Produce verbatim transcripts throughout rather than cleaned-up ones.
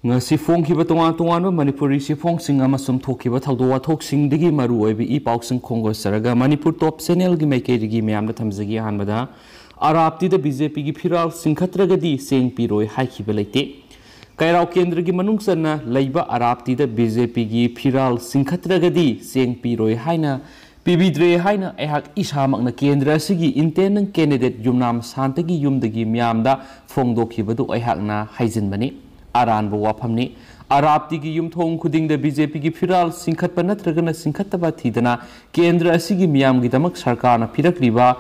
ꯉꯁꯤ ꯐꯣꯡꯈꯤꯕ ꯇꯣꯉꯥꯟ ꯇꯣꯉꯥꯟꯕ ꯃꯅꯤꯄꯨꯔꯤ ꯆꯦꯐꯣꯡꯁꯤꯡ ꯑꯃꯁꯨꯡ ꯊꯣꯛꯈꯤꯕ ꯊꯧꯗꯣꯛ ꯋꯥꯊꯣꯛꯁꯤꯡꯗꯒꯤ ꯃꯔꯨꯑꯣꯏꯕ ꯏ ꯄꯥꯎꯁꯤꯡ ꯈꯣꯝꯒꯠꯆꯔꯒ ꯃꯅꯤꯄꯨꯔ ꯇꯣꯞ ꯆꯦꯅꯦꯜꯒꯤ ꯃꯥꯏꯀꯩꯗꯒꯤ ꯃꯌꯥꯝꯗ ꯊꯝꯖꯒꯦ꯫ ꯑꯍꯥꯟꯕꯗ, ꯑꯔꯥꯞꯇꯤꯗ ꯕꯤ ꯖꯦ ꯄꯤꯒꯤ ꯐꯤꯔꯥꯜ ꯆꯤꯡꯈꯠꯇ꯭ꯔꯒꯗꯤ ꯆꯦꯡ ꯄꯤꯔꯣꯏ ꯍꯥꯏꯈꯤꯕ ꯂꯩꯇꯦ꯫ ꯀꯩꯔꯥꯎ ꯀꯦꯟꯗ꯭ꯔꯒꯤ ꯃꯅꯨꯡ ꯆꯟꯅ ꯂꯩꯕ ꯑꯔꯥꯞꯇꯤꯗ ꯕꯤ ꯖꯦ ꯄꯤꯒꯤ ꯐꯤꯔꯥꯜ ꯆꯤꯡꯈꯠꯇ꯭ꯔꯒꯗꯤ ꯆꯦꯡ ꯄꯤꯔꯣꯏ ꯍꯥꯏꯅ ꯄꯤꯕꯤꯗ꯭ꯔꯦ ꯍꯥꯏꯅ ꯑꯩꯍꯥꯛ ꯏꯁꯥꯃꯛꯅ ꯀꯦꯟꯗ꯭ꯔ ꯑꯁꯤꯒꯤ ꯏꯟꯇꯦꯟꯗꯤꯡ ꯀꯦꯟꯗꯤꯗꯦꯠ ꯌꯨꯝꯅꯥꯝ ꯁꯥꯟꯇꯒꯤ ꯌꯨꯝꯗꯒꯤ ꯃꯤꯌꯥꯝꯗ ꯐꯣꯡꯗꯣꯛꯈꯤꯕꯗꯨ ꯑꯩꯍꯥꯛꯅ ꯍꯥꯏꯖꯤꯟꯕꯅꯤ꯫ ꯑꯔꯥꯟꯕ ꯋꯥꯐꯝꯅꯤ꯫ ꯑꯔꯥꯞꯇꯤꯒꯤ ꯌꯨꯝꯊꯣꯡ ꯈꯨꯗꯤꯡꯗ ꯕꯤ ꯖꯦ ꯄꯤꯒꯤ ꯐꯤꯔꯥꯜ ꯆꯤꯡꯈꯠꯄ ꯅꯠꯇ꯭ꯔꯒꯅ ꯆꯤꯡꯈꯠꯇꯕ ꯊꯤꯗꯅ ꯀꯦꯟꯗ꯭ꯔ ꯑꯁꯤꯒꯤ ꯃꯤꯌꯥꯝꯒꯤꯗꯃꯛ ꯁꯔꯀꯥꯔꯅ ꯄꯤꯔꯛꯂꯤꯕ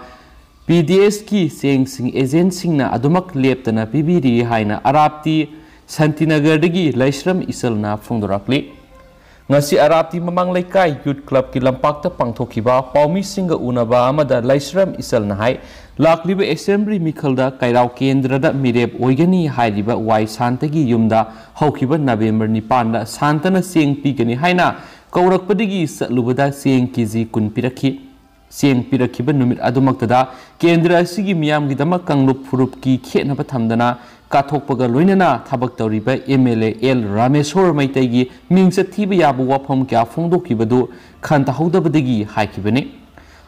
ꯄꯤ ꯗꯤ ꯑꯦꯁꯀꯤ ꯆꯦꯡꯁꯤꯡ ꯑꯦꯖꯦꯟꯁꯤꯡꯅ ꯑꯗꯨꯃꯛ ꯂꯦꯞꯇꯅ ꯄꯤꯕꯤꯔꯤ ꯍꯥꯏꯅ ꯑꯔꯥꯞꯇꯤ ꯁꯥꯟꯇꯤꯅꯒꯔꯗꯒꯤ ꯂꯩꯁ꯭ꯔꯝ ꯏꯆꯜꯅ ꯐꯣꯡꯗꯣꯔꯛꯂꯤ꯫ ꯉꯁꯤ ꯑꯔꯥꯞꯇꯤ ꯃꯃꯥꯡ ꯂꯩꯀꯥꯏ ꯌꯨꯠ ꯀ꯭ꯂꯕꯀꯤ ꯂꯝꯄꯥꯛꯇ ꯄꯥꯡꯊꯣꯛꯈꯤꯕ ꯄꯥꯎꯃꯤꯁꯤꯡꯒ ꯎꯅꯕ ꯑꯃꯗ ꯂꯩꯁ꯭ꯔꯝ ꯏꯆꯜꯅ ꯍꯥꯏ, ꯂꯥꯛꯂꯤꯕ ꯑꯦꯁꯦꯝꯕ꯭ꯂꯤ ꯃꯤꯈꯜꯗ ꯀꯩꯔꯥꯎ ꯀꯦꯟꯗ꯭ꯔꯗ ꯃꯤꯔꯦꯞ ꯑꯣꯏꯒꯅꯤ ꯍꯥꯏꯔꯤꯕ ꯋꯥꯏ ꯁꯥꯟꯇꯒꯤ ꯌꯨꯝꯗ ꯍꯧꯈꯤꯕ ꯅꯕꯦꯝꯕꯔ ꯅꯤꯄꯥꯟꯗ ꯁꯥꯟꯇꯅ ꯆꯦꯡ ꯄꯤꯒꯅꯤ ꯍꯥꯏꯅ ꯀꯧꯔꯛꯄꯗꯒꯤ ꯆꯠꯂꯨꯕꯗ ꯆꯦꯡ ꯀꯦ ꯖꯤ ꯀꯨꯟ ꯄꯤꯔꯛꯈꯤ꯫ ꯆꯦꯡ ꯄꯤꯔꯛꯈꯤꯕ ꯅꯨꯃꯤꯠ ꯑꯗꯨꯃꯛꯇꯗ ꯀꯦꯟꯗ꯭ꯔ ꯑꯁꯤꯒꯤ ꯃꯤꯌꯥꯝꯒꯤꯗꯃꯛ ꯀꯥꯡꯂꯨꯞ ꯐꯨꯔꯨꯞꯀꯤ ꯈꯦꯠꯅꯕ ꯊꯝꯗꯅ ꯀꯠꯊꯣꯛꯄꯒ ꯂꯣꯏꯅꯅ ꯊꯕꯛ ꯇꯧꯔꯤꯕ M L A L Rameshwor ꯃꯩꯇꯩꯒꯤ ꯃꯤꯡꯆꯠ ꯊꯤꯕ ꯌꯥꯕ ꯋꯥꯐꯝ ꯀꯌꯥ ꯐꯣꯡꯗꯣꯛꯈꯤꯕꯗꯨ ꯈꯟꯊꯍꯧꯗꯕꯗꯒꯤ ꯍꯥꯏꯈꯤꯕꯅꯤ꯫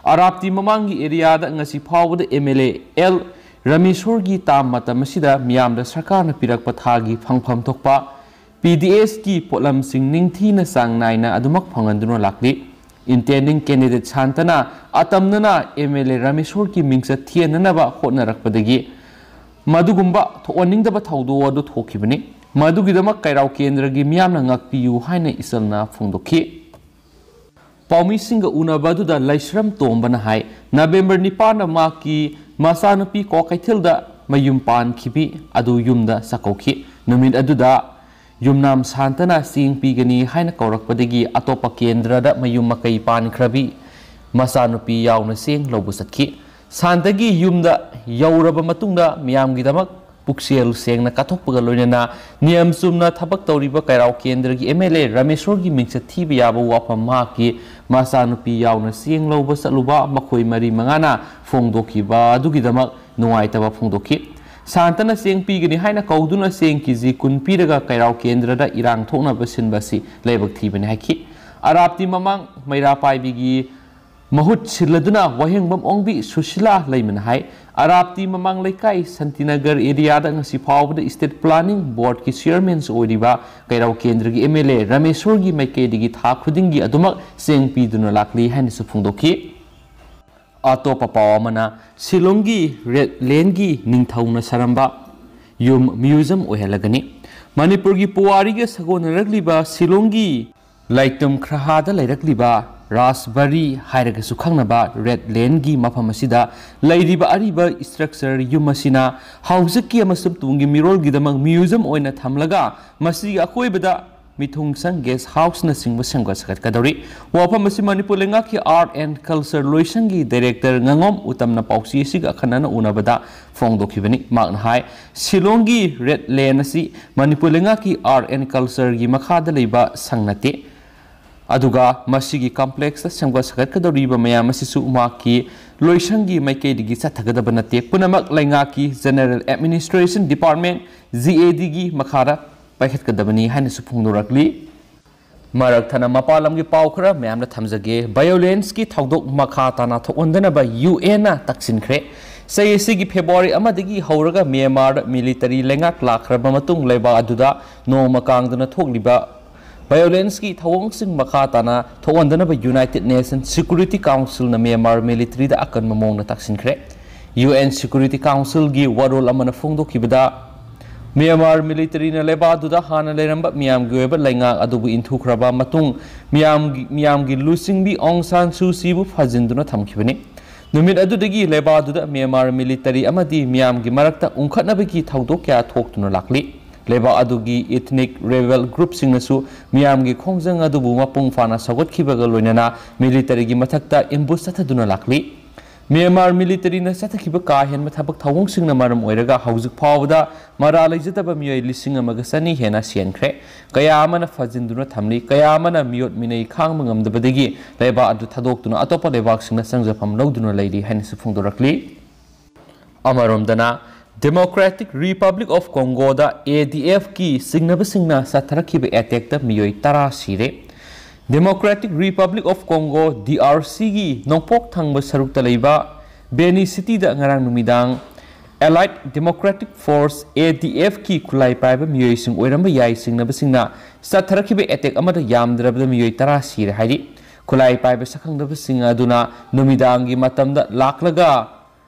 ꯑꯔꯥꯞꯇꯤ ꯃꯃꯥꯡꯒꯤ ꯑꯦꯔꯤꯌꯥꯗ ꯉꯁꯤ ꯐꯥꯎꯕꯗ ꯑꯦꯝ ꯑꯦꯜ ꯑꯦ ꯑꯦꯜ ꯔꯥꯃꯦꯁꯣꯔꯒꯤ ꯇꯥꯝ ꯃꯇꯝ ꯑꯁꯤꯗ ꯃꯤꯌꯥꯝꯗ ꯁꯔꯀꯥꯔꯅ ꯄꯤꯔꯛꯄ ꯊꯥꯒꯤ ꯐꯪꯐꯝ ꯊꯣꯛꯄ ꯄꯤ ꯗꯤ ꯑꯦꯁꯀꯤ ꯄꯣꯠꯂꯝꯁꯤꯡ ꯅꯤꯡꯊꯤꯅ ꯆꯥꯡ ꯅꯥꯏꯅ ꯑꯗꯨꯃꯛ ꯐꯪꯍꯟꯗꯨꯅ ꯂꯥꯛꯂꯤ꯫ Intending candidate ꯁꯥꯟꯇꯅ ꯑꯇꯝꯅꯅ M L A ꯔꯥꯃꯦꯁꯣꯔꯒꯤ ꯃꯤꯡꯆꯠ ꯊꯤꯍꯟꯅꯅꯕ ꯍꯣꯠꯅꯔꯛꯄꯗꯒꯤ ꯃꯗꯨꯒꯨꯝꯕ ꯊꯣꯛꯍꯟꯅꯤꯡꯗꯕ ꯊꯧꯗꯣꯛ ꯑꯗꯨ ꯊꯣꯛꯈꯤꯕꯅꯤ꯫ ꯃꯗꯨꯒꯤꯗꯃꯛ ꯀꯩꯔꯥꯎ ꯀꯦꯟꯗ꯭ꯔꯒꯤ ꯃꯤꯌꯥꯝꯅ ꯉꯥꯛꯄꯤꯌꯨ ꯍꯥꯏꯅ ꯏꯆꯜꯅ ꯐꯣꯡꯗꯣꯛꯈꯤ꯫ ꯄꯥꯎꯃꯤꯁꯤꯡꯒ ꯎꯅꯕ ꯑꯗꯨꯗ ꯂꯩꯁ꯭ꯔꯝ ꯇꯣꯝꯕꯅ ꯍꯥꯏ, ꯅꯕꯦꯝꯕꯔ ꯅꯤꯄꯥꯟꯗ ꯃꯍꯥꯛꯀꯤ ꯃꯆꯥꯅꯨꯄꯤ ꯀ꯭ꯋꯥꯀꯩꯊꯦꯜꯗ ꯃꯌꯨꯝ ꯄꯥꯟꯈꯤꯕꯤ ꯑꯗꯨ ꯌꯨꯝꯗ ꯆꯥꯛꯀꯧꯈꯤ꯫ ꯅꯨꯃꯤꯠ ꯑꯗꯨꯗ ꯌꯨꯝꯅꯥꯝ ꯁꯥꯟꯇꯅ ꯆꯦꯡ ꯄꯤꯒꯅꯤ ꯍꯥꯏꯅ ꯀꯧꯔꯛꯄꯗꯒꯤ ꯑꯇꯣꯞꯄ ꯀꯦꯟꯗ꯭ꯔꯗ ꯃꯌꯨꯝ ꯃꯀꯩ ꯄꯥꯟꯈ꯭ꯔꯕꯤ ꯃꯆꯥꯅꯨꯄꯤ ꯌꯥꯎꯅ ꯆꯦꯡ ꯂꯧꯕ ꯆꯠꯈꯤ꯫ ꯁꯥꯟꯇꯒꯤ ꯌꯨꯝꯗ ꯌꯧꯔꯕ ꯃꯇꯨꯡꯗ ꯃꯤꯌꯥꯝꯒꯤꯗꯃꯛ ꯄꯨꯛꯆꯦꯜ ꯁꯦꯡꯅ ꯀꯠꯊꯣꯛꯄꯒ ꯂꯣꯏꯅꯅ ꯅꯤꯌꯝ ꯆꯨꯝꯅ ꯊꯕꯛ ꯇꯧꯔꯤꯕ ꯀꯩꯔꯥꯎ ꯀꯦꯟꯗ꯭ꯔꯒꯤ ꯑꯦꯝ ꯑꯦꯜ ꯑꯦ ꯔꯥꯃꯦꯁꯣꯔꯒꯤ ꯃꯤꯡꯆꯠ ꯊꯤꯕ ꯌꯥꯕ ꯋꯥꯐꯝ ꯃꯍꯥꯛꯀꯤ ꯃꯆꯥꯅꯨꯄꯤ ꯌꯥꯎꯅ ꯆꯦꯡ ꯂꯧꯕ ꯆꯠꯂꯨꯕ ꯃꯈꯣꯏ ꯃꯔꯤ ꯃꯉꯥꯅ ꯐꯣꯡꯗꯣꯛꯈꯤꯕ ꯑꯗꯨꯒꯤꯗꯃꯛ ꯅꯨꯡꯉꯥꯏꯇꯕ ꯐꯣꯡꯗꯣꯛꯈꯤ꯫ ꯁꯥꯟꯇꯅ ꯆꯦꯡ ꯄꯤꯒꯅꯤ ꯍꯥꯏꯅ ꯀꯧꯗꯨꯅ ꯆꯦꯡ ꯀꯦ ꯖꯤ ꯀꯨꯟ ꯄꯤꯔꯒ ꯀꯩꯔꯥꯎ ꯀꯦꯟꯗ꯭ꯔꯗ ꯏꯔꯥꯡ ꯊꯣꯛꯅꯕ ꯁꯤꯟꯕ ꯑꯁꯤ ꯂꯥꯏꯕꯛ ꯊꯤꯕꯅꯤ ꯍꯥꯏꯈꯤ꯫ ꯑꯔꯥꯞꯇꯤ ꯃꯃꯥꯡ ꯃꯩꯔꯥ ꯄꯥꯏꯕꯤꯒꯤ ꯃꯍꯨꯠ ꯁꯤꯜꯂꯗꯨꯅ ꯋꯥꯍꯦꯡꯕꯝ ꯑꯣꯡꯕꯤ ꯁꯨꯁꯤꯂꯥ ꯂꯩꯃꯅ ꯍꯥꯏ꯫ ꯑꯔꯥꯞꯇꯤ ꯃꯃꯥꯡ ꯂꯩꯀꯥꯏ ꯁꯥꯟꯇꯤꯅꯒꯔ ꯑꯦꯔꯤꯌꯥꯗ ꯉꯁꯤ ꯐꯥꯎꯕꯗ ꯁ꯭ꯇꯦꯠ ꯄ꯭ꯂꯥꯅꯤꯡ ꯕꯣꯔꯗꯀꯤ ꯆꯤꯌꯔꯃꯦꯟꯁꯨ ꯑꯣꯏꯔꯤꯕ ꯀꯩꯔꯥꯎ ꯀꯦꯟꯗ꯭ꯔꯒꯤ ꯑꯦꯝ ꯑꯦꯜ ꯑꯦ ꯔꯥꯃꯦꯁꯣꯔꯒꯤ ꯃꯥꯏꯀꯩꯗꯒꯤ ꯊꯥ ꯈꯨꯗꯤꯡꯒꯤ ꯑꯗꯨꯃꯛ ꯆꯦꯡ ꯄꯤꯗꯨꯅ ꯂꯥꯛꯂꯤ ꯍꯥꯏꯅꯁꯨ ꯐꯣꯡꯗꯣꯛꯈꯤ꯫ ꯑꯇꯣꯞꯄ ꯄꯥꯎ ꯑꯃꯅ, ꯁꯤꯂꯣꯡꯒꯤ ꯔꯦꯗ ꯂꯦꯟꯒꯤ ꯅꯤꯡꯊꯧꯅ ꯁꯥꯔꯝꯕ ꯌꯨꯝ ꯃ꯭ꯌꯨꯖꯝ ꯑꯣꯏꯍꯜꯂꯒꯅꯤ꯫ ꯃꯅꯤꯄꯨꯔꯒꯤ ꯄꯨꯋꯥꯔꯤꯒ ꯁꯥꯒꯣꯟꯅꯔꯛꯂꯤꯕ ꯁꯤꯂꯣꯡꯒꯤ ꯂꯥꯏꯇꯝ ꯈ꯭ꯔꯍꯥꯗ ꯂꯩꯔꯛꯂꯤꯕ ꯔꯥꯖꯕꯥꯔꯤ ꯍꯥꯏꯔꯒꯁꯨ ꯈꯪꯅꯕ ꯔꯦꯗ ꯂꯦꯟꯒꯤ ꯃꯐꯝ ꯑꯁꯤꯗ ꯂꯩꯔꯤꯕ ꯑꯔꯤꯕ ꯁ꯭ꯇ꯭ꯔꯛꯆꯔ ꯌꯨꯝ ꯑꯁꯤꯅ ꯍꯧꯖꯤꯛꯀꯤ ꯑꯃꯁꯨꯡ ꯇꯨꯡꯒꯤ ꯃꯤꯔꯣꯜꯒꯤꯗꯃꯛ ꯃ꯭ꯌꯨꯖꯝ ꯑꯣꯏꯅ ꯊꯝꯂꯒ ꯃꯁꯤꯒꯤ ꯑꯀꯣꯏꯕꯗ ꯃꯤꯊꯨꯡꯁꯪ ꯒꯦꯁ ꯍꯥꯎꯁꯅꯆꯤꯡꯕ ꯁꯦꯝꯒꯠ ꯁꯥꯒꯠꯀꯗꯧꯔꯤ꯫ ꯋꯥꯐꯝ ꯑꯁꯤ ꯃꯅꯤꯄꯨꯔ ꯂꯩꯉꯥꯛꯀꯤ ꯑꯥꯔꯠ ꯑꯦꯟ ꯀꯜꯆꯔ ꯂꯣꯏꯁꯪꯒꯤ ꯗꯥꯏꯔꯦꯛꯇꯔ ꯉꯥꯉꯣꯝ ꯎꯇꯝꯅ ꯄꯥꯎꯆꯦ ꯑꯁꯤꯒ ꯑꯈꯟꯅꯅ ꯎꯅꯕꯗ ꯐꯣꯡꯗꯣꯛꯈꯤꯕꯅꯤ꯫ ꯃꯍꯥꯛꯅ ꯍꯥꯏ, ꯁꯤꯂꯣꯡꯒꯤ ꯔꯦꯗ ꯂꯦꯟ ꯑꯁꯤ ꯃꯅꯤꯄꯨꯔ ꯂꯩꯉꯥꯛꯀꯤ ꯑꯥꯔꯠ ꯑꯦꯟ ꯀꯜꯆꯔꯒꯤ ꯃꯈꯥꯗ ꯂꯩꯕ ꯁꯪ ꯅꯠꯇꯦ꯫ ꯑꯗꯨꯒ ꯃꯁꯤꯒꯤ ꯀꯝꯄ꯭ꯂꯦꯛꯁꯇ ꯁꯦꯝꯒꯠ ꯁꯥꯒꯠꯀꯗꯧꯔꯤꯕ ꯃꯌꯥꯝ ꯑꯁꯤꯁꯨ ꯃꯍꯥꯛꯀꯤ ꯂꯣꯏꯁꯪꯒꯤ ꯃꯥꯏꯀꯩꯗꯒꯤ ꯆꯠꯊꯒꯗꯕ ꯅꯠꯇꯦ꯫ ꯄꯨꯝꯅꯃꯛ ꯂꯩꯉꯥꯛꯀꯤ general administration department, G A ꯗꯤꯒꯤ ꯃꯈꯥꯗ ꯄꯥꯏꯈꯠꯀꯗꯕꯅꯤ ꯍꯥꯏꯅꯁꯨ ꯐꯣꯡꯗꯣꯔꯛꯂꯤ꯫ ꯃꯔꯛ ꯊꯠꯅ ꯃꯄꯥꯟ ꯂꯝꯒꯤ ꯄꯥꯎ ꯈꯔ ꯃꯌꯥꯝꯅ ꯊꯝꯖꯒꯦ꯫ ꯚꯥꯏꯑꯣꯂꯦꯟꯁꯀꯤ ꯊꯧꯗꯣꯛ ꯃꯈꯥ ꯇꯥꯅ ꯊꯣꯛꯍꯟꯗꯅꯕ ꯌꯨ ꯑꯦꯟꯅ ꯇꯛꯁꯤꯟꯈ꯭ꯔꯦ꯫ ꯆꯍꯤ ꯑꯁꯤꯒꯤ ꯐꯦꯕ꯭ꯔꯨꯋꯥꯔꯤ ꯑꯃꯗꯒꯤ ꯍꯧꯔꯒ ꯃ꯭ꯌꯥꯟꯃꯥꯔꯗ ꯃꯤꯂꯤꯇꯔꯤ ꯂꯩꯉꯥꯛ ꯂꯥꯛꯈ꯭ꯔꯕ ꯃꯇꯨꯡ ꯂꯩꯕꯥꯛ ꯑꯗꯨꯗ ꯅꯣꯡꯃ ꯀꯥꯡꯗꯅ ꯊꯣꯛꯂꯤꯕ ꯚꯥꯏꯑꯣꯂꯦꯟꯁꯀꯤ ꯊꯧꯑꯣꯡꯁꯤꯡ ꯃꯈꯥ ꯇꯥꯅ ꯊꯣꯛꯍꯟꯗꯅꯕ ꯌꯨꯅꯥꯏꯇꯦꯗ ꯅꯦꯁꯟ ꯁꯦꯀ꯭ꯌꯨꯔꯤꯇꯤ ꯀꯥꯎꯟꯁꯤꯜꯅ ꯃ꯭ꯌꯥꯟꯃꯥꯔ ꯃꯤꯂꯤꯇꯔꯤꯗ ꯑꯀꯟꯕ ꯃꯑꯣꯡꯗ ꯇꯛꯁꯤꯟꯈ꯭ꯔꯦ꯫ ꯌꯨ ꯑꯦꯟ ꯁꯦꯀ꯭ꯌꯨꯔꯤꯇꯤ ꯀꯥꯎꯟꯁꯤꯜꯒꯤ ꯋꯥꯔꯣꯜ ꯑꯃꯅ ꯐꯣꯡꯗꯣꯛꯈꯤꯕꯗ, ꯃ꯭ꯌꯥꯟꯃꯥꯔ ꯃꯤꯂꯤꯇꯔꯤꯅ ꯂꯩꯕꯥꯛ ꯑꯗꯨꯗ ꯍꯥꯟꯅ ꯂꯩꯔꯝꯕ ꯃꯤꯌꯥꯝꯒꯤ ꯑꯣꯏꯕ ꯂꯩꯉꯥꯛ ꯑꯗꯨꯕꯨ ꯏꯟꯊꯨꯈ꯭ꯔꯕ ꯃꯇꯨꯡ ꯃꯤꯌꯥꯝꯒꯤ, ꯃꯤꯌꯥꯝꯒꯤ ꯂꯨꯆꯤꯡꯕꯤ ꯑꯣꯡ ꯁꯥꯟ ꯁꯨ ꯆꯤꯕꯨ ꯐꯥꯖꯤꯟꯗꯨꯅ ꯊꯝꯈꯤꯕꯅꯤ꯫ ꯅꯨꯃꯤꯠ ꯑꯗꯨꯗꯒꯤ ꯂꯩꯕꯥꯛ ꯑꯗꯨꯗ ꯃ꯭ꯌꯥꯟꯃꯥꯔ ꯃꯤꯂꯤꯇꯔꯤ ꯑꯃꯗꯤ ꯃꯤꯌꯥꯝꯒꯤ ꯃꯔꯛꯇ ꯎꯪꯈꯠꯅꯕꯒꯤ ꯊꯧꯗꯣꯛ ꯀꯌꯥ ꯊꯣꯛꯇꯨꯅ ꯂꯥꯛꯂꯤ꯫ ꯂꯩꯕꯥꯛ ꯑꯗꯨꯒꯤ ꯏꯊꯅꯤꯛ ꯔꯦꯕꯦꯜ ꯒ꯭ꯔꯨꯞꯁꯤꯡꯅꯁꯨ ꯃꯤꯌꯥꯝꯒꯤ ꯈꯣꯡꯖꯪ ꯑꯗꯨꯕꯨ ꯃꯄꯨꯡ ꯐꯥꯅ ꯁꯧꯒꯠꯈꯤꯕꯒ ꯂꯣꯏꯅꯅ ꯃꯤꯂꯤꯇꯔꯤꯒꯤ ꯃꯊꯛꯇ ꯑꯦꯝꯕꯨꯁ ꯆꯠꯊꯗꯨꯅ ꯂꯥꯛꯂꯤ꯫ ꯃ꯭ꯌꯥꯟꯃꯥꯔ ꯃꯤꯂꯤꯇꯔꯤꯅ ꯆꯠꯊꯈꯤꯕ ꯀꯥ ꯍꯦꯟꯕ ꯊꯕꯛ ꯊꯧꯑꯣꯡꯁꯤꯡꯅ ꯃꯔꯝ ꯑꯣꯏꯔꯒ ꯍꯧꯖꯤꯛ ꯐꯥꯎꯕꯗ ꯃꯔꯥꯜ ꯂꯩꯖꯗꯕ ꯃꯤꯑꯣꯏ ꯂꯤꯁꯤꯡ ꯑꯃꯒ ꯆꯅꯤ ꯍꯦꯟꯅ ꯁꯤꯍꯟꯈ꯭ꯔꯦ꯫ ꯀꯌꯥ ꯑꯃꯅ ꯐꯥꯖꯤꯟꯗꯨꯅ ꯊꯝꯂꯤ, ꯀꯌꯥ ꯑꯃꯅ ꯃꯤꯑꯣꯠ ꯃꯤꯅꯩ ꯈꯥꯡꯕ ꯉꯝꯗꯕꯗꯒꯤ ꯂꯩꯕꯥꯛ ꯑꯗꯨ ꯊꯥꯗꯣꯛꯇꯨꯅ ꯑꯇꯣꯞꯄ ꯂꯩꯕꯥꯛꯁꯤꯡꯅ ꯆꯪꯖꯐꯝ ꯂꯧꯗꯨꯅ ꯂꯩꯔꯤ ꯍꯥꯏꯅꯁꯨ ꯐꯣꯡꯗꯣꯔꯛꯂꯤ꯫ ꯑꯃꯔꯣꯝꯗꯅ, Democratic Republic of Congoꯗ ADFꯀꯤ ꯆꯤꯡꯅꯕꯁꯤꯡꯅ ꯆꯠꯊꯔꯛꯈꯤꯕ attackꯇ ꯃꯤꯑꯣꯏ ꯇꯔꯥ ꯁꯤꯔꯦ꯫ Democratic Republic of Congo, DRCꯒꯤ ꯅꯣꯡꯄꯣꯛ ꯊꯪꯕ ꯁꯔꯨꯛꯇ ꯂꯩꯕ Beni Cityꯗ ꯉꯔꯥꯡ ꯅꯨꯃꯤꯗꯥꯡ Allied Democratic Force, ADFꯀꯤ ꯈꯨꯠꯂꯥꯏ ꯄꯥꯏꯕ ꯃꯤꯑꯣꯏꯁꯤꯡ ꯑꯣꯏꯔꯝꯕ ꯌꯥꯏ ꯆꯤꯡꯅꯕꯁꯤꯡꯅ ꯆꯠꯊꯔꯛꯈꯤꯕ attack ꯑꯃꯗ ꯌꯥꯝꯗ꯭ꯔꯕꯗ ꯃꯤꯑꯣꯏ ꯇꯔꯥ ꯁꯤꯔꯦ ꯍꯥꯏꯔꯤ꯫ ꯈꯨꯠꯂꯥꯏ ꯄꯥꯏꯕ ꯁꯛꯈꯪꯗꯕꯁꯤꯡ ꯑꯗꯨꯅ ꯅꯨꯃꯤꯗꯥꯡꯒꯤ ꯃꯇꯝꯗ ꯂꯥꯛꯂꯒ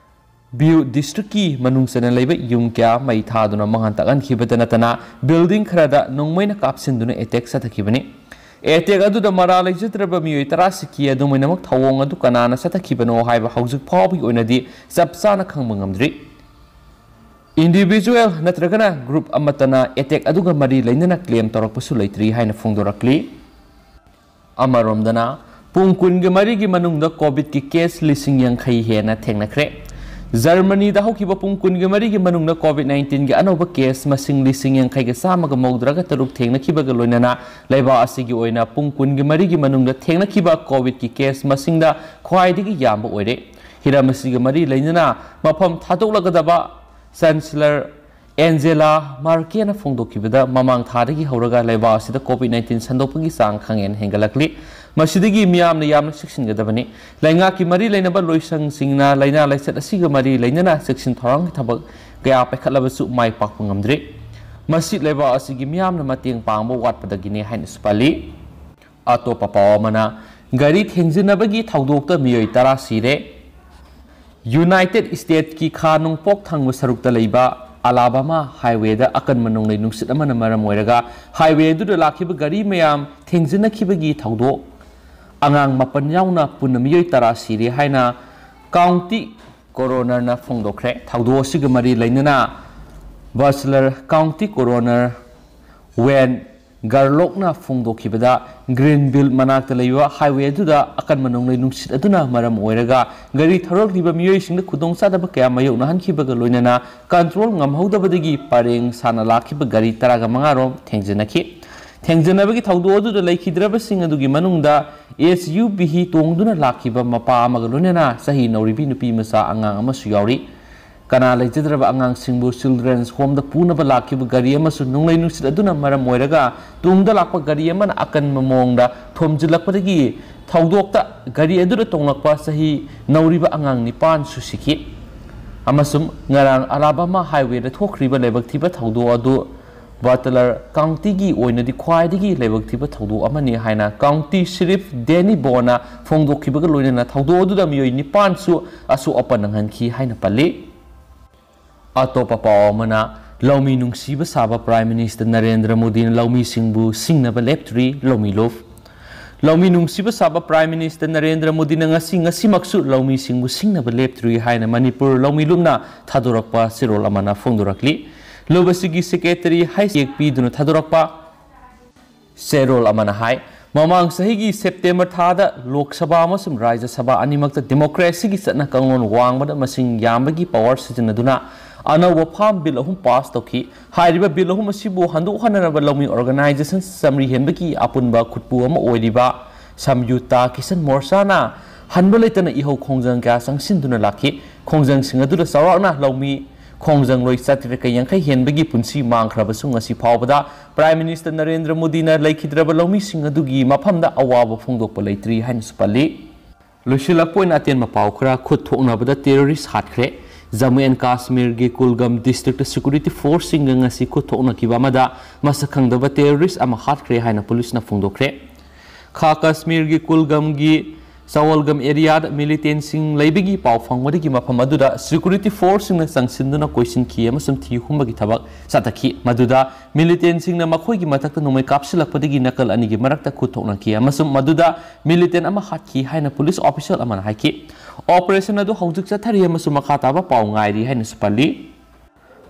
Biu Districtꯀꯤ ꯃꯅꯨꯡ ꯆꯟꯅ ꯂꯩꯕ ꯌꯨꯝ ꯀꯌꯥ ꯃꯩ ꯊꯥꯗꯨꯅ ꯃꯉꯥꯟ ꯇꯥꯛꯍꯟꯈꯤꯕꯗ ꯅꯠꯇꯅ building ꯈꯔꯗ ꯅꯣꯡꯃꯩꯅ ꯀꯥꯞꯁꯤꯟꯗꯨꯅ attack ꯆꯠꯊꯈꯤꯕꯅꯤ꯫ Attack ꯑꯗꯨꯗ ꯃꯔꯥ ꯂꯩꯖꯗ꯭ꯔꯕ ꯃꯤꯑꯣꯏ ꯇꯔꯥ ꯁꯤꯈꯤ꯫ ꯑꯗꯨꯝ ꯑꯣꯏꯅꯃꯛ ꯊꯧꯑꯣꯡ ꯑꯗꯨ ꯀꯅꯥꯅ ꯆꯠꯊꯈꯤꯕꯅꯣ ꯍꯥꯏꯕ ꯍꯧꯖꯤꯛ ꯐꯥꯎꯕꯒꯤ ꯑꯣꯏꯅꯗꯤ ꯆꯞ ꯆꯥꯅ ꯈꯪꯕ ꯉꯝꯗ꯭ꯔꯤ꯫ Individual ꯅꯠꯇ꯭ꯔꯒꯅ group ꯑꯃꯠꯇꯅ attack ꯑꯗꯨꯒ ꯃꯔꯤ ꯂꯩꯅꯅ claim ꯇꯧꯔꯛꯄꯁꯨ ꯂꯩꯇ꯭ꯔꯤ ꯍꯥꯏꯅ ꯐꯣꯡꯗꯣꯔꯛꯂꯤ꯫ ꯑꯃꯔꯣꯝꯗꯅ, ꯄꯨꯡ ꯀꯨꯟꯒ ꯃꯔꯤꯒꯤ ꯃꯅꯨꯡꯗ COVIDꯀꯤ case ꯂꯤꯁꯤꯡ ꯌꯥꯡꯈꯩ ꯍꯦꯟꯅ ꯊꯦꯡꯅꯈ꯭ꯔꯦ꯫ ꯖꯔꯃꯅꯤꯗ ꯍꯧꯈꯤꯕ ꯄꯨꯡ ꯀꯨꯟꯒ ꯃꯔꯤꯒꯤ ꯃꯅꯨꯡꯗ COVID nineteenꯒꯤ ꯑꯅꯧꯕ case ꯃꯁꯤꯡ ꯂꯤꯁꯤꯡ ꯌꯥꯡꯈꯩꯒ ꯆꯥꯝꯃꯒ ꯃꯧꯗ꯭ꯔꯥꯒ ꯇꯔꯨꯛ ꯊꯦꯡꯅꯈꯤꯕꯒ ꯂꯣꯏꯅꯅ ꯂꯩꯕꯥꯛ ꯑꯁꯤꯒꯤ ꯑꯣꯏꯅ ꯄꯨꯡ ꯀꯨꯟꯒ ꯃꯔꯤꯒꯤ ꯃꯅꯨꯡꯗ ꯊꯦꯡꯅꯈꯤꯕ COVIDꯀꯤ case ꯃꯁꯤꯡꯗ ꯈ꯭ꯋꯥꯏꯗꯒꯤ ꯌꯥꯝꯕ ꯑꯣꯏꯔꯦ꯫ ꯍꯤꯔꯝ ꯑꯁꯤꯒ ꯃꯔꯤ ꯂꯩꯅꯅ ꯃꯐꯝ ꯊꯥꯗꯣꯛꯂꯒꯗꯕ Chancellor Angela Merkelꯅ ꯐꯣꯡꯗꯣꯛꯈꯤꯕꯗ, ꯃꯃꯥꯡ ꯊꯥꯗꯒꯤ ꯍꯧꯔꯒ ꯂꯩꯕꯥꯛ ꯑꯁꯤꯗ COVID nineteen ꯁꯟꯗꯣꯛꯄꯒꯤ ꯆꯥꯡ ꯈꯪꯍꯦꯟ ꯍꯦꯟꯒꯠꯂꯛꯂꯤ꯫ ꯃꯁꯤꯗꯒꯤ ꯃꯤꯌꯥꯝꯅ ꯌꯥꯝꯅ ꯆꯦꯛꯁꯤꯟꯒꯗꯕꯅꯤ꯫ ꯂꯩꯉꯥꯛꯀꯤ ꯃꯔꯤ ꯂꯩꯅꯕ ꯂꯣꯏꯁꯪꯁꯤꯡꯅ ꯂꯥꯏꯅꯥ ꯂꯥꯏꯆꯠ ꯑꯁꯤꯒ ꯃꯔꯤ ꯂꯩꯅꯅ ꯆꯦꯛꯁꯤꯟ ꯊꯧꯔꯥꯡꯒꯤ ꯊꯕꯛ ꯀꯌꯥ ꯄꯥꯏꯈꯠꯂꯕꯁꯨ ꯃꯥꯏ ꯄꯥꯛꯄ ꯉꯝꯗ꯭ꯔꯤ꯫ ꯃꯁꯤ ꯂꯩꯕꯥꯛ ꯑꯁꯤꯒꯤ ꯃꯤꯌꯥꯝꯅ ꯃꯇꯦꯡ ꯄꯥꯡꯕ ꯋꯥꯠꯄꯗꯒꯤꯅꯤ ꯍꯥꯏꯅꯁꯨ ꯄꯜꯂꯤ꯫ ꯑꯇꯣꯞꯄ ꯄꯥꯎ ꯑꯃꯅ, ꯒꯥꯔꯤ ꯊꯦꯡꯖꯤꯟꯅꯕꯒꯤ ꯊꯧꯗꯣꯛꯇ ꯃꯤꯑꯣꯏ ꯇꯔꯥ ꯁꯤꯔꯦ꯫ United Statesꯀꯤ ꯈꯥ ꯅꯣꯡꯄꯣꯛ ꯊꯪꯕ ꯁꯔꯨꯛꯇ ꯂꯩꯕ Alabama highwayꯗ ꯑꯀꯟꯕ ꯅꯣꯡꯂꯩ ꯅꯨꯡꯁꯤꯠ ꯑꯃꯅ ꯃꯔꯝ ꯑꯣꯏꯔꯒ highway ꯑꯗꯨꯗ ꯂꯥꯛꯈꯤꯕ ꯒꯥꯔꯤ ꯃꯌꯥꯝ ꯊꯦꯡꯖꯤꯟꯅꯈꯤꯕꯒꯤ ꯊꯧꯗꯣꯛ, ꯑꯉꯥꯡ ꯃꯥꯄꯟ ꯌꯥꯎꯅ ꯄꯨꯟꯅ ꯃꯤꯑꯣꯏ ꯇꯔꯥ ꯁꯤꯔꯦ ꯍꯥꯏꯅ county coronerꯅ ꯐꯣꯡꯗꯣꯛꯈ꯭ꯔꯦ꯫ ꯊꯧꯗꯣꯛ ꯑꯁꯤꯒ ꯃꯔꯤ ꯂꯩꯅꯅ Butler County Coroner Wayne Garlockꯅ ꯐꯣꯡꯗꯣꯛꯈꯤꯕꯗ, Greenville ꯃꯅꯥꯛꯇ ꯂꯩꯕ highway ꯑꯗꯨꯗ ꯑꯀꯟꯕ ꯅꯣꯡꯂꯩ ꯅꯨꯡꯁꯤꯠ ꯑꯗꯨꯅ ꯃꯔꯝ ꯑꯣꯏꯔꯒ ꯒꯥꯔꯤ ꯊꯧꯔꯛꯂꯤꯕ ꯃꯤꯑꯣꯏꯁꯤꯡꯗ ꯈꯨꯗꯣꯡꯆꯥꯗꯕ ꯀꯌꯥ ꯃꯥꯌꯣꯛꯅꯍꯟꯈꯤꯕꯒ ꯂꯣꯏꯅꯅ control ꯉꯝꯍꯧꯗꯕꯗꯒꯤ ꯄꯔꯦꯡ ꯁꯥꯟꯅ ꯂꯥꯛꯈꯤꯕ ꯒꯥꯔꯤ ꯇꯔꯥꯒ ꯃꯉꯥ ꯔꯣꯝ ꯊꯦꯡꯖꯤꯟꯅꯈꯤ꯫ ꯊꯦꯡꯖꯤꯟꯅꯕꯒꯤ ꯊꯧꯗꯣꯛ ꯑꯗꯨꯗ ꯂꯩꯈꯤꯗ꯭ꯔꯕꯁꯤꯡ ꯑꯗꯨꯒꯤ ꯃꯅꯨꯡꯗ SUV ꯇꯣꯡꯗꯨꯅ ꯂꯥꯛꯈꯤꯕ ꯃꯄꯥ ꯑꯃꯒ ꯂꯣꯏꯅꯅ ꯆꯍꯤ ꯅꯧꯔꯤꯕꯤ ꯅꯨꯄꯤ ꯃꯆꯥ ꯑꯉꯥꯡ ꯑꯃꯁꯨ ꯌꯥꯎꯔꯤ꯫ ꯀꯅꯥ ꯂꯩꯖꯗ꯭ꯔꯕ ꯑꯉꯥꯡꯁꯤꯡꯕꯨ Children's Homeꯗ ꯄꯨꯅꯕ ꯂꯥꯛꯈꯤꯕ ꯒꯥꯔꯤ ꯑꯃꯁꯨ ꯅꯣꯡꯂꯩ ꯅꯨꯡꯁꯤꯠ ꯑꯗꯨꯅ ꯃꯔꯝ ꯑꯣꯏꯔꯒ ꯇꯨꯡꯗ ꯂꯥꯛꯄ ꯒꯥꯔꯤ ꯑꯃꯅ ꯑꯀꯟꯕ ꯃꯑꯣꯡꯗ ꯊꯣꯝꯖꯤꯜꯂꯛꯄꯗꯒꯤ ꯊꯧꯗꯣꯛꯇ ꯒꯥꯔꯤ ꯑꯗꯨꯗ ꯇꯣꯡꯂꯛꯄ ꯆꯍꯤ ꯅꯧꯔꯤꯕ ꯑꯉꯥꯡ ꯅꯤꯄꯥꯟꯁꯨ ꯁꯤꯈꯤ꯫ ꯑꯃꯁꯨꯡ ꯉꯔꯥꯡ Alabama highwayꯗ ꯊꯣꯛꯈ꯭ꯔꯤꯕ ꯂꯥꯏꯕꯛ ꯊꯤꯕ ꯊꯧꯗꯣꯛ ꯑꯗꯨ Butler Countyꯒꯤ ꯑꯣꯏꯅꯗꯤ ꯈ꯭ꯋꯥꯏꯗꯒꯤ ꯂꯥꯏꯕꯛ ꯊꯤꯕ ꯊꯧꯗꯣꯛ ꯑꯃꯅꯤ ꯍꯥꯏꯅ County Sheriff Danny Bowna ꯐꯣꯡꯗꯣꯛꯈꯤꯕꯒ ꯂꯣꯏꯅꯅ ꯊꯧꯗꯣꯛ ꯑꯗꯨꯗ ꯃꯤꯑꯣꯏ ꯅꯤꯄꯥꯟꯁꯨ ꯑꯁꯣꯛ ꯑꯄꯟ ꯅꯪꯍꯟꯈꯤ ꯍꯥꯏꯅ ꯄꯜꯂꯤ꯫ ꯑꯇꯣꯞꯄ ꯄꯥꯎ ꯑꯃꯅ, ꯂꯧꯃꯤ ꯅꯨꯡꯁꯤꯕ ꯁꯥꯕ Prime Minister ꯅꯔꯦꯟꯗ꯭ꯔ ꯃꯣꯗꯤꯅ ꯂꯧꯃꯤꯁꯤꯡꯕꯨ ꯁꯤꯡꯅꯕ ꯂꯦꯞꯇ꯭ꯔꯤ, ꯂꯧꯃꯤ ꯂꯨꯞ꯫ ꯂꯧꯃꯤ ꯅꯨꯡꯁꯤꯕ ꯁꯥꯕ Prime Minister ꯅꯔꯦꯟꯗ꯭ꯔ ꯃꯣꯗꯤꯅ ꯉꯁꯤ, ꯉꯁꯤꯃꯛꯁꯨ ꯂꯧꯃꯤꯁꯤꯡꯕꯨ ꯁꯤꯡꯅꯕ ꯂꯦꯞꯇ꯭ꯔꯤ ꯍꯥꯏꯅ ꯃꯅꯤꯄꯨꯔ ꯂꯧꯃꯤ ꯂꯨꯞꯅ ꯊꯥꯗꯣꯔꯛꯄ ꯆꯦꯔꯣꯜ ꯑꯃꯅ ꯐꯣꯡꯗꯣꯔꯛꯂꯤ꯫ ꯂꯨꯞ ꯑꯁꯤꯒꯤ secretary ꯍꯥꯏꯁꯦꯛ ꯄꯤꯗꯨꯅ ꯊꯥꯗꯣꯔꯛꯄ ꯆꯦꯔꯣꯜ ꯑꯃꯅ ꯍꯥꯏ, ꯃꯃꯥꯡ ꯆꯍꯤꯒꯤ September ꯊꯥꯗ ꯂꯣꯛ ꯁꯚꯥ ꯑꯃꯁꯨꯡ ꯔꯥꯖ꯭ꯌ ꯁꯚꯥ ꯑꯅꯤꯃꯛꯇ democracyꯒꯤ ꯆꯠꯅ ꯀꯥꯡꯂꯣꯟ ꯋꯥꯡꯃꯗ ꯃꯁꯤꯡ ꯌꯥꯝꯕꯒꯤ power ꯁꯤꯖꯤꯟꯅꯗꯨꯅ ꯑꯅꯧꯕ farm bill ꯑꯍꯨꯝ pass ꯇꯧꯈꯤ꯫ ꯍꯥꯏꯔꯤꯕ bill ꯑꯍꯨꯝ ꯑꯁꯤꯕꯨ ꯍꯟꯗꯣꯛ ꯍꯟꯅꯔꯕ ꯂꯧꯃꯤ organization ꯆꯥꯃꯔꯤ ꯍꯦꯟꯕꯒꯤ ꯑꯄꯨꯟꯕ ꯈꯨꯠꯄꯨ ꯑꯃ ꯑꯣꯏꯔꯤꯕ ꯁꯝꯌꯨꯛꯇ ꯀꯤꯁꯟ ꯃꯣꯔꯆꯥꯅ ꯍꯟꯕ ꯂꯩꯇꯅ ꯏꯍꯧ ꯈꯣꯡꯖꯪ ꯀꯌꯥ ꯆꯪꯁꯤꯟꯗꯨꯅ ꯂꯥꯛꯈꯤ꯫ ꯈꯣꯡꯖꯪꯁꯤꯡ ꯑꯗꯨꯗ ꯆꯥꯎꯔꯥꯛꯅ ꯂꯧꯃꯤ ꯈꯣꯡꯖꯪꯂꯣꯏ ꯆꯥꯇ꯭ꯔꯦꯠꯀ ꯌꯥꯡꯈꯩ ꯍꯦꯟꯕꯒꯤ ꯄꯨꯟꯁꯤ ꯃꯥꯡꯈ꯭ꯔꯕꯁꯨ ꯉꯁꯤ ꯐꯥꯎꯕꯗ Prime Minister ꯅꯔꯦꯟꯗ꯭ꯔ ꯃꯣꯗꯤꯅ ꯂꯩꯈꯤꯗ꯭ꯔꯕ ꯂꯧꯃꯤꯁꯤꯡ ꯑꯗꯨꯒꯤ ꯃꯐꯝꯗ ꯑꯋꯥꯕ ꯐꯣꯡꯗꯣꯛꯄ ꯂꯩꯇ꯭ꯔꯤ ꯍꯥꯏꯅꯁꯨ ꯄꯜꯂꯤ꯫ ꯂꯣꯏꯁꯤꯜꯂꯛꯄ ꯑꯣꯏꯅ ꯑꯇꯦꯟꯕ ꯄꯥꯎ ꯈꯔ, ꯈꯨꯠ ꯊꯣꯛꯅꯕꯗ terrorist ꯍꯥꯠꯈ꯭ꯔꯦ꯫ ꯖꯝꯃꯨ ꯑꯦꯟ ꯀꯥꯁꯃꯤꯔꯒꯤ ꯀꯨꯜꯒꯝ districtꯇ security forceꯁꯤꯡꯒ ꯉꯁꯤ ꯈꯨꯠ ꯊꯣꯛꯅꯈꯤꯕ ꯑꯃꯗ ꯃꯁꯛ ꯈꯪꯗꯕ terrorist ꯑꯃ ꯍꯥꯠꯈ꯭ꯔꯦ ꯍꯥꯏꯅ ꯄꯨꯂꯤꯁꯅ ꯐꯣꯡꯗꯣꯛꯈ꯭ꯔꯦ꯫ ꯈꯥ ꯀꯥꯁꯃꯤꯔꯒꯤ ꯀꯨꯜꯒꯝꯒꯤ ꯆꯋꯜꯒꯝ areaꯗ militantꯁꯤꯡ ꯂꯩꯕꯒꯤ ꯄꯥꯎ ꯐꯪꯕꯗꯒꯤ ꯃꯐꯝ ꯑꯗꯨꯗ security forceꯁꯤꯡꯅ ꯆꯪꯁꯤꯟꯗꯨꯅ ꯀꯣꯏꯁꯤꯟꯈꯤ ꯑꯃꯁꯨꯡ ꯊꯤ ꯍꯨꯝꯕꯒꯤ ꯊꯕꯛ ꯆꯠꯊꯈꯤ꯫ ꯃꯗꯨꯗ militantꯁꯤꯡꯅ ꯃꯈꯣꯏꯒꯤ ꯃꯊꯛꯇ ꯅꯣꯡꯃꯩ ꯀꯥꯞꯁꯤꯜꯂꯛꯄꯗꯒꯤ ꯅꯥꯀꯜ ꯑꯅꯤꯒꯤ ꯃꯔꯛꯇ ꯈꯨꯠ ꯊꯣꯛꯅꯈꯤ ꯑꯃꯁꯨꯡ ꯃꯗꯨꯗ militant ꯑꯃ ꯍꯥꯠꯈꯤ ꯍꯥꯏꯅ ꯄꯨꯂꯤꯁ official ꯑꯃꯅ ꯍꯥꯏꯈꯤ꯫ Operation ꯑꯗꯨ ꯍꯧꯖꯤꯛ ꯆꯠꯊꯔꯤ ꯑꯃꯁꯨꯡ ꯃꯈꯥ ꯇꯥꯕ ꯄꯥꯎ ꯉꯥꯏꯔꯤ ꯍꯥꯏꯅꯁꯨ ꯄꯜꯂꯤ꯫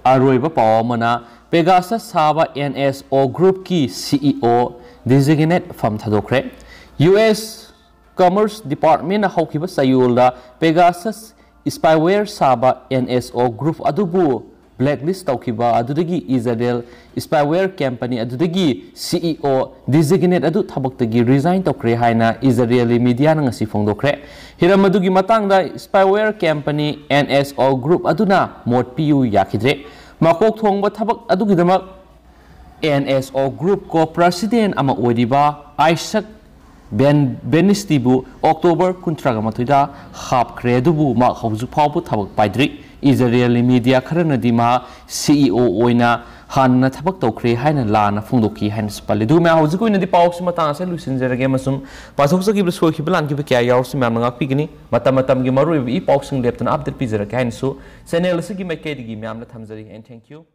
ꯑꯔꯣꯏꯕ ꯄꯥꯎ ꯑꯃꯅ, Pegasus ꯁꯥꯕ NSO groupꯀꯤ CEO designate firm ꯊꯥꯗꯣꯛꯈ꯭ꯔꯦ꯫ US Commerce Departmentꯅ ꯍꯧꯈꯤꯕ ꯆꯌꯣꯜꯗ Pegasus spyware ꯁꯥꯕ NSO group ꯑꯗꯨꯕꯨ blacklist ꯇꯧꯈꯤꯕ ꯑꯗꯨꯗꯒꯤ ꯏꯖꯔꯦꯜ spyware company ꯑꯗꯨꯗꯒꯤ CEO designate ꯑꯗꯨ ꯊꯕꯛꯇꯒꯤ resign ꯇꯧꯈ꯭ꯔꯦ ꯍꯥꯏꯅ ꯏꯖꯔꯦꯂꯤ mediaꯅ ꯉꯁꯤ ꯐꯣꯡꯗꯣꯛꯈ꯭ꯔꯦ꯫ ꯍꯤꯔꯝ ꯑꯗꯨꯒꯤ ꯃꯇꯥꯡꯗ spyware company NSO Group ꯑꯗꯨꯅ ꯃꯣꯠ ꯄꯤꯌꯨ ꯌꯥꯈꯤꯗ꯭ꯔꯦ꯫ ꯃꯀꯣꯛ ꯊꯣꯡꯕ ꯊꯕꯛ ꯑꯗꯨꯒꯤꯗꯃꯛ NSO Group co-president ꯑꯃ ꯑꯣꯏꯔꯤꯕ ꯑꯥꯏꯁꯛ ꯕꯦꯟ ꯕꯦꯅꯤꯁꯇꯤꯕꯨ ꯑꯣꯛꯇꯣꯕꯔ ꯀꯨꯟꯊ꯭ꯔꯥꯒ ꯃꯥꯊꯣꯏꯗ ꯍꯥꯞꯈ꯭ꯔꯦ, ꯑꯗꯨꯕꯨ ꯃꯍꯥꯛ ꯍꯧꯖꯤꯛ ꯐꯥꯎꯕ ꯊꯕꯛ ꯄꯥꯏꯗ꯭ꯔꯤ꯫ ꯏꯖꯔꯦꯜꯒꯤ media ꯈꯔꯅꯗꯤ ꯃꯍꯥꯛ CEO ꯑꯣꯏꯅ ꯍꯥꯟꯅ ꯊꯕꯛ ꯇꯧꯈ꯭ꯔꯦ ꯍꯥꯏꯅ ꯂꯥꯟꯅ ꯐꯣꯡꯗꯣꯛꯈꯤ ꯍꯥꯏꯅꯁꯨ ꯄꯜꯂꯤ꯫ ꯑꯗꯨꯒ ꯃꯌꯥꯝ, ꯍꯧꯖꯤꯛꯀꯤ ꯑꯣꯏꯅꯗꯤ ꯄꯥꯎꯁꯤ ꯃꯇꯥꯡ ꯑꯁꯤꯗ ꯂꯣꯏꯁꯤꯟꯖꯔꯒꯦ ꯑꯃꯁꯨꯡ ꯄꯥꯊꯣꯛꯆꯈꯤꯕ ꯁꯣꯏꯈꯤꯕ ꯂꯥꯟꯈꯤꯕ ꯀꯌꯥ ꯌꯥꯎꯔꯁꯨ ꯃꯌꯥꯝꯅ ꯉꯥꯛꯄꯤꯒꯅꯤ꯫ ꯃꯇꯝ ꯃꯇꯝꯒꯤ ꯃꯔꯨꯑꯣꯏꯕ ꯏ ꯄꯥꯎꯁꯤꯡ ꯂꯦꯞꯇꯅ update ꯄꯤꯖꯔꯛꯀꯦ ꯍꯥꯏꯅꯁꯨ channel ꯑꯁꯤꯒꯤ ꯃꯥꯏꯀꯩꯗꯒꯤ ꯃꯌꯥꯝꯅ ꯊꯝꯖꯔꯤ꯫ And thank you꯫